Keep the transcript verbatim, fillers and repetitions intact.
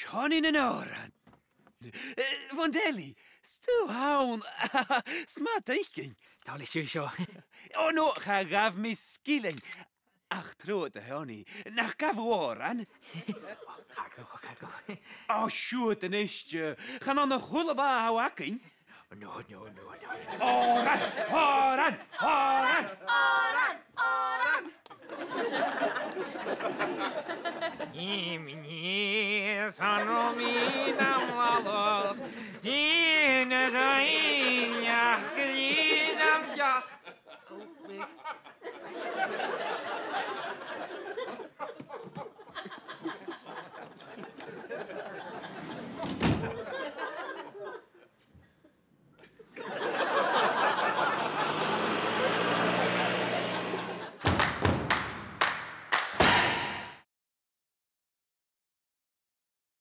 Coinnich an òran. Eh, Fionn Deli, 's tu a th' ann. 'S math d' fhaicinn. Tha leis seo. O no, cha ghabh mi sgillinn. Ach trobhad, a Sheonaidh, nach gabh thu òran? Cha ghabh, cha ghabh. O, siuthad a-nis, eh, chan ann a h-uile là a tha thu againn. No, no, no, no. Òran, òran, òran!